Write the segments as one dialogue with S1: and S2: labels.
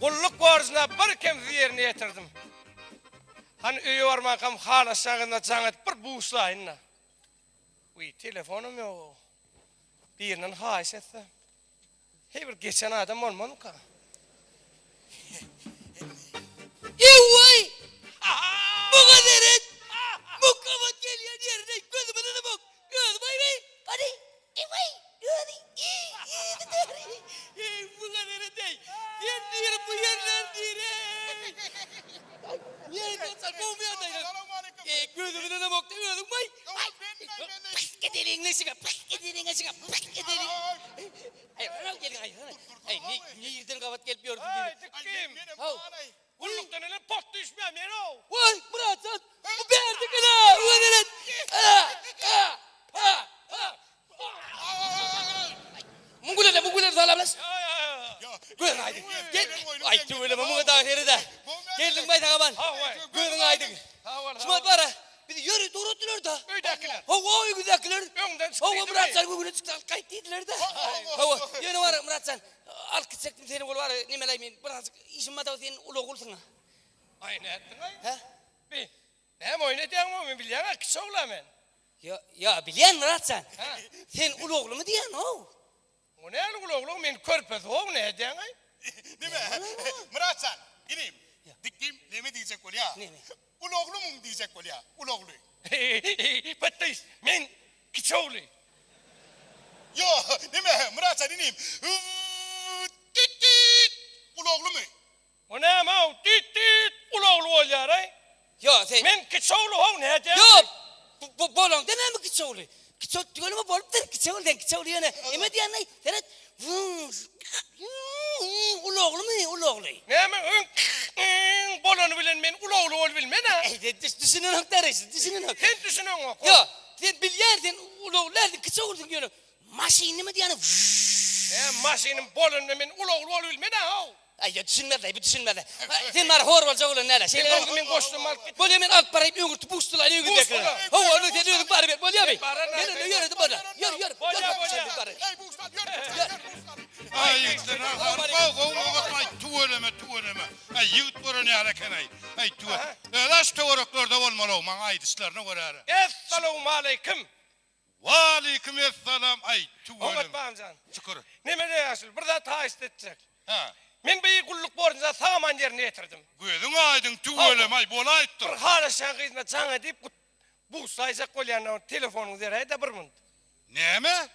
S1: Gulluk borjuna bir kemsiz ýerine ýetirdim. Hany öýe barmankam halaşýan gyzyna jaň edip bir buşlaýyn-da. Wiý, telefonam ýog-ow. Birinden haýyş etsem. Heý bir geçen adam bolmazmyka?
S2: Ew-waý! Muňa seret! Bu gabat gelýän ýerine gözüme ynanamok. Özi baý-baý, hany, ew-waý, özi, yzy däri. Eý, muňa seret-eý! Sen nire, bu ýerler nire? Ýeri, gowmy ýagdaýlar? Eý, gözüme ynanamok-da, özüň baý. Pyk edeliň neşige, pyk edeliň neşige, pyk edeliň. Aý, hana gelin, aý, hana. Aý, nirden gabat gelip ýörsüň diýdim.
S1: Aý, dikkim.
S2: Haw.
S1: Gullukdan ene pot düşmä men-ow.
S2: Waý, Myratjan, bu bärde gel-ä, öwezeret. A, a, a, Muň gülene, muň gülene salamlaş. Gözüň aýdyň. Gel. Aý, tüweleme muňa dagy sered-ä. Geldiň baý sag-aman. Gözüň aýdyň. Şumat bar-a, bizi ýörite ugratdylar-da.
S1: Öýdäkiler.
S2: Hawa, öýüňizdäkiler.
S1: Öňden çyk
S2: Hawa,
S1: diýdimi?
S2: Myratjan göwüne çykdy, alyp gaýt diýdiler-de. Hawa, ýöne bar, Myratjan, alyp gitjekdim seni ol bar, nemeleý men birazjyk işim bar-da, sen ulag bolsuň-a.
S1: Aý, nätdiň-aý?
S2: Hä?
S1: Bi, näme oýun edýäňmi, men bilýän-ä, kiçi ogla men.
S2: Ýa, ýa, bilýän Myratjan.
S1: Hä?
S2: Sen uly oglumy diýýän-ow?
S1: O näli uly ogluň, men körpesi how, nädýäň-aý?
S3: Neme, Myratjan, inim, dikdim, neme diýjek bolýa?
S2: Neme?
S3: Uly oglumyň diýjek bolýa, uly ogly.
S1: Patdyş, men kiçi ogly.
S3: Ýo, neme, Myratjan, inim, Tüt-tüt, uly oglumy?
S1: O näme-ow, düýt-düýt ulagly bolýar-aý?
S2: Ýo, sen.
S1: Men kiçi ogly-how, nädýäň?
S2: Ýo, bu bolaňda näme kiçi ogly? Kiçi ogly tüweleme bolupdyr, kiçi ogly, sen kiçi ogly ýöne neme diýýän-aý, seret, ulaglymy, ulagly?
S1: Näme, öň bolany bilen men ulagly bolup bilmen-ä?
S2: Eý, sen düşünenok däreşi, düşünenok.
S1: Sen düşüneňok.
S2: Ýo, sen bilýän, sen ulagly dälsiň, kiçi oglusyň ýöne maşynlymy diýýän?
S1: Näme maşynym bolanda men ulagly bolup bilmen-ä-how?
S2: Aý, ýa düşünmez-aý, bu düşünmez. Sen bary hor boljak bolan näle? Şeýle
S1: Sen men goşdum alyp git.
S2: Bolýa men alyp baraýyn, öňürti buşdulaýyn öňündäkileri. Hawa, onda sen özüň baryber, bolýamy? Men onda ýöredim bolýa. Ýör, ýör,
S1: Bolýa, bolýa.
S3: Eý, buşlap ýör, ýör, buşlap.
S4: Aý, ýigitler, gowy, gowy, gowy, aý, tüweleme, tüweleme. Aý, ýigit gören ýaly eken-aý. Aý, tüwe. Öz-ä şu töwereklerde bolmaly-ow, maňa aýdyşlaryna görä-le.
S1: Essalawmaleýkim.
S4: Waleýkim essalam aý tüweleme.
S1: Oňat Babajan.
S4: Şükür.
S1: Neme ýaşuly bir zat haýyşt etjek.
S4: Hä.
S1: Men bu gulluk borjuny sag-aman ýerine ýetirdim.
S4: Gözüň aýdyň tüweleme aý bolaýypdyr.
S1: Bir halaşýan gyzyma jaň edip buşlaýjak bolýan telefonyňy beräýdä bir munt.
S4: Näme?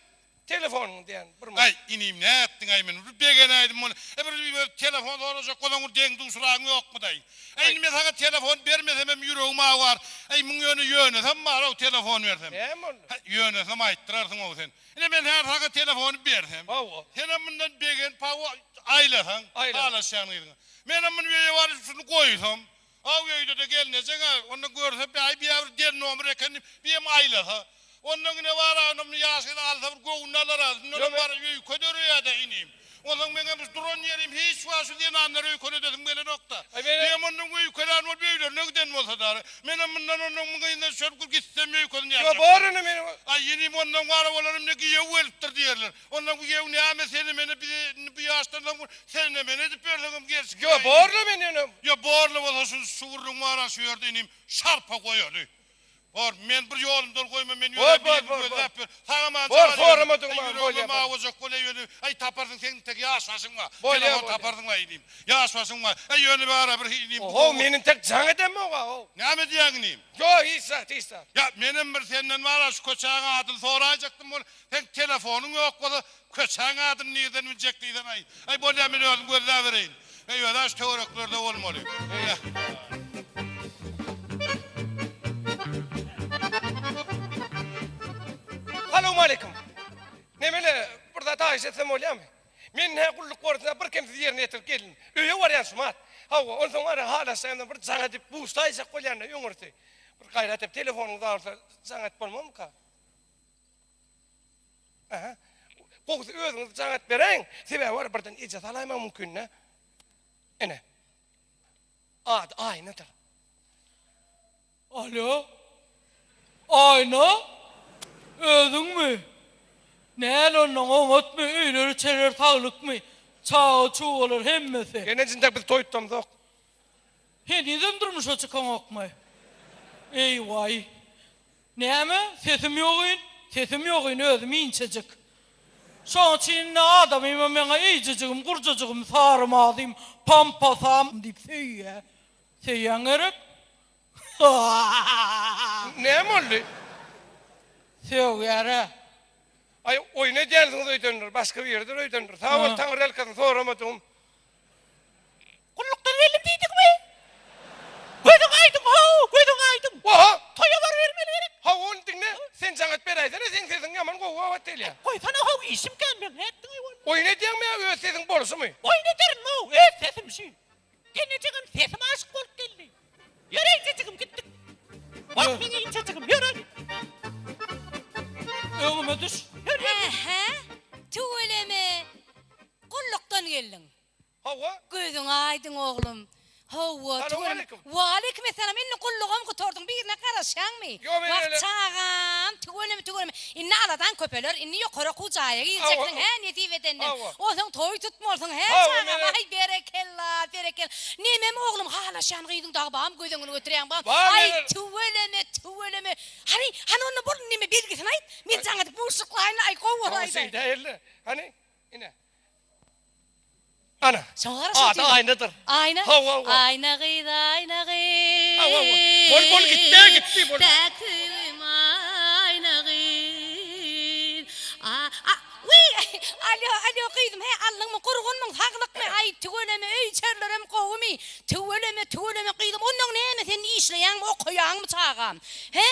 S1: Telefonyňy diýen bir munt.
S4: Aý inim nätdiňaý men bir begenäýdim muny. E bir öz telefon sorajak bolsaň bir deň-duşragyň ýokmudaý. Aý indi men saňa telefon bermesemem ýüregim awar. Aý muň ýöne ýönesem bar-ow telefon bersem.
S1: Näme boldy?
S4: Hä ýönesem aýtdyrarsyň-ow sen. Ine men häzir saňa telefony bersem.
S1: Hawa.
S4: Senem mundan begenip hawa aýlasaň halaşýan gyzyňa. Menem muny öýe baryp şuny goýsam. Aw öýde-de gelnejeň-ä, onda görse bäý biýä bir del nomer eken diýip, biýem aýlasa. Ondan ine bar-a, onda muny ýaş gyz alsa bir göwnüni alar-a, şundanam bar öýke döreýä-dä inim. Onsoň meňem şu duran ýerim hiç wagt şu zenanlary öýkeledesim gelenok-da. Biýem ondan öýkelän bolup öýlerine giden bolsa dary. Menem mundan ondan muň yzyna düşerip bir gitsem öýkesini ýaljak.
S1: Ýa bar ine meniň.
S4: Aý inim ondan bar-a olar indi giýew gelipdir diýerler. Ondan bu ýew näme seni meni bizi indi bu ýaşdan soň bir seni meni edip ýörseňem gelşikli.
S1: Ýo borla men ýöne.
S4: Ýo borla bolsa şu şu gürrüň bara şu ýerde inim şarpa goýaly. Bor men bir ýolumdan goýma men ýöne birini gözläp ýör. Sagaman
S1: Bor soramadyň maňa
S4: bolýa. Ýüregime mawajak bolýa ýöne aý taparsyň seň tek ýaş başyň bar. Telefon taparsyň baý inim. Ýaş başyň bar. Aý ýöne bara bir inim.
S1: Oho men intek jaň edemok-a how.
S4: Näme diýýäň inim?
S1: Ýo hiç zat hiç zat.
S4: Ýa menem bir senden bara şu köçäň adyny soraýjakdym bol. Seň telefonyň ýok bolsa, köçäň adyny nirden biljek diýsem-äý. Äý, bolýa, men özüm gözläbereýin. Äý, öz-ä şu töwereklerde bolmaly. Ýa.
S1: Salowmaleýkim. Nemele, bir zat haýyş etsem bolýamy? Men hä gulluk borjuna birkemsiz ýerine ýetirip geldim. Öýe barýan şumat. Hawa, onsoň ara halaşýandan bir jaň edip buşlaýjak bolýan-da öňürti. Bir gaýrat edip telefonyňyz bar bolsa jaň edip bolmazmyka? Aha. Gowusy özüňiz jaň edip beräýiň. Sebäbi bar birden eje salaýmagy mümkin-dä. Ene. Ady Aýnadyr.
S5: Alo. Aýna? Özüňmi? Näl onnoň oňatmy, öýler-içerler saglykmy? Çaga-çugalar hemmesi.
S1: Gelneje intäk biz toý tutamzok.
S5: Henizem durmuşa çykaňokmy? Eý-waý. Näme, sesim ýogyn? Sesim ýogyn, özüm inçejik. Şoň üçin indi adamymam meňe eýjejigim, gurjajygym, sary mazym, pampasam diýip söýýä. Söýýäň gerek?
S1: Näme boldy?
S5: Sögýär-ä.
S1: Aý, oýun edýänsiňiz öýdendir, başga biridir öýdendir. Sag bol, Taňryýalkasyn soramadygym.
S2: Gullukdan geldim diýdiňmi? Gözüň aýdyň how, gözüň aýdyň.
S1: Oha!
S2: Toýa barybermeli gerek.
S1: Hawa, ony diňle, sen jaň et beräýsene, seň sesiň ýaman gowy gabat gelýär.
S2: Goýsana how, işim kän meň, nätdiň-eý walla?
S1: Oýun edýäňmi ýa öz sesiň bolşumy?
S2: Oýun ederin how, öz sesim şü. Gelnejegem sesime aşyk bolup geldi. Ýör eýjejigim gitdik. Wah meň inçejigim ýör hany.
S5: Öňüme düş.
S2: Ýör ýör.
S6: Ähä, tüweleme, gullukdan geldiň.
S1: Hawa.
S6: Gözüň aýdyň oglum. Hawa, tüweleme.
S1: Salowmaleýkim.
S6: Waleýkim essalam. Indi gullugam gutardyň, birine garaşýaňmy?
S1: Ýok, men
S6: Wah,
S1: öýle.
S6: çagam, tüweleme, tüweleme. Indi aladaň köpeler, indi ýokary okuw jaýa girjeksiň, hä, nesip edenden.
S1: Hawa.
S6: Onsoň toý tutmalysyň, hä,
S1: Hawa,
S6: çagam?
S1: menem.
S6: Aý, berekella, berekella. Nemem oglum, halaşýan gyzyň dagy bam, göz öňüne götürýäň bam.
S1: Bar,
S6: Aý,
S1: menem.
S6: tüweleme, tüweleme. Hany, hany onda bol, neme, belgisini aýt. Men jaň edip buşluklaýyn, aý, gowy
S1: Hawa,
S6: bolaýdy.
S1: şeýdäýeli. Hany, ine. Ana.
S6: Şoňa garaşyp
S1: Ady
S6: otyryn.
S1: Aýnadyr.
S6: Aýna?
S1: Hawa, hawa.
S6: Aýna gyz, Aýna gyz.
S1: Hawa, hawa. Bol, bol, gitdi, gitdi, bol.
S6: Päk söýgim, Aýna gyz. A, a, wiý, alýo, alýo, gyzym, he, aldyňmy, gurgunmyň, saglykmy, aý, tüweleme, öý-içerilerem gowumy? Tüweleme, tüweleme, gyzym, onnoň näme, sen işleýäňmi, okaýaňmy, çagam? He,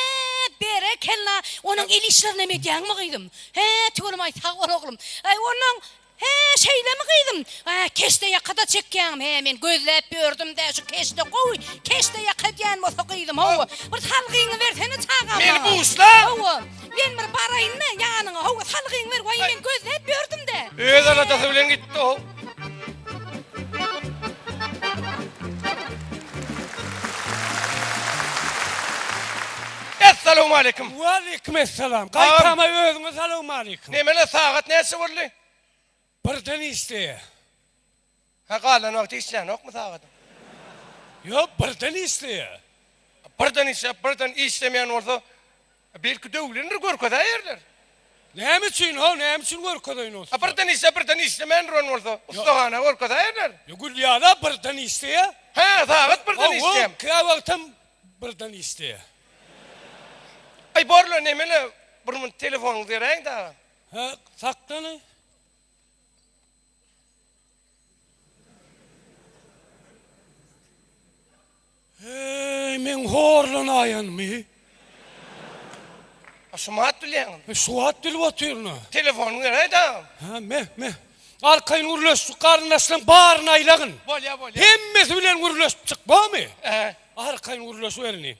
S6: berekella, onuň el işlerinem edýäňmi, gyzym? He, tüweleme, aý, sag bol, oglum. Aý, onnoň, Hä, şeýlemi gyzym? Hä, keşde ýaka-da çekýäňmi? Hä, men gözläp ýördüm-dä, şu keşde gowy, keşde ýaka edýän bolsa gyzym, hawa, bir salgyňy bersene çagama.
S1: Meni buşla!
S6: Hawa, men bir baraýyn-da ýanyňa, hawa, salgyňy ber, waý, men gözläp ýördüm-dä.
S1: Öz aladasy bilen gitdi-ow. Essalawmaleýkim!
S7: Waleýkim essalam. Gaýtama özüňe salawmaleýkim.
S1: Nemele sagat näçe boldy?
S7: Birden işleýär.
S1: Hä galan wagty işlänokmy sagadyň?
S7: Ýok, birden işleýär.
S1: Birden işläp, birden işlemeýän bolsa, belki döwlendir görkezäýerler.
S7: Näme üçin how, näme üçin görkezeýin ussa?
S1: Birden işläp, birden işlemän duran bolsa, ussahana görkezäýerler.
S7: Ýok, Gülýala birden işleýär.
S1: Hä, sagat birden işleýär.
S7: Hawa, käwagtam birden işleýär.
S1: Aý borla nemele bir munt telefonyňyzy beräýiň dagy.
S7: Hä, saklany. Heý, meň horlanaýanymy.
S1: A şu wagt bilýäňmi?
S7: Şu wagt bilip otyryn-a.
S1: Telefonyňy beräý dagy.
S7: Hä, meh, meh. Arkaýyn gürleş, şu garyndaşlaň baryny aýlagyn.
S1: Bolýa, bolýa.
S7: Hemmesi bilen gürleşip çyk, bormy?
S1: Hä.
S7: Arkaýyn gürleşiberini.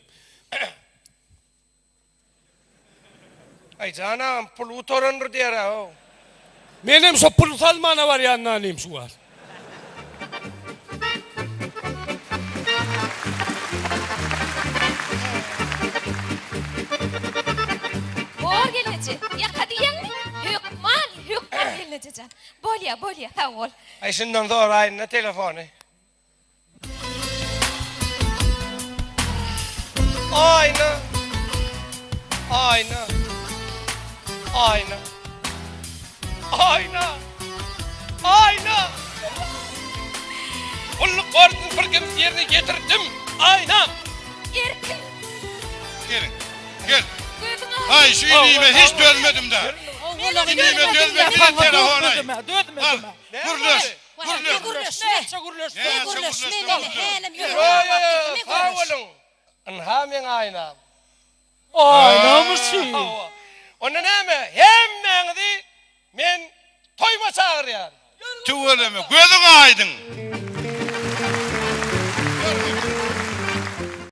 S1: Aý jan agam pul gutarandyr diýer-ä how.
S7: Menem şo pul salmana barýan nanym şu wagt.
S8: Bor gelneje, ýaka diýýäňmi? Hökman, hökman gelneje jan. Bolýa, bolýa, sag bol.
S1: Aý şundan soraýyn-da telefony. Aýna. Aýna. Aýna. Aýna. Aýna. Gulluk borjuny bir kemsiz ýerine ýetirdim. Aýna.
S8: Erkin.
S4: Gelin. Gel.
S8: Gözüň aýdyň.
S4: Aý şu inime hiç dözmedim-dä. Inime dözmedim, telefon aý. Al, gürleş.
S6: Gürleş.
S4: Gürleş.
S5: Näçe gürleşdi?
S4: Näçe
S6: Gürleşme
S4: gürleşdi?
S6: meni hälem
S1: Ýo,
S6: ýöne
S1: ýo, ýo, sag boluň. Ynha meň aýnam.
S5: Aýnamy şi?
S1: Hawa. Onda näme, hemmäňizi men toýuma çagyrýan.
S4: Tüweleme, gözüň aýdyň.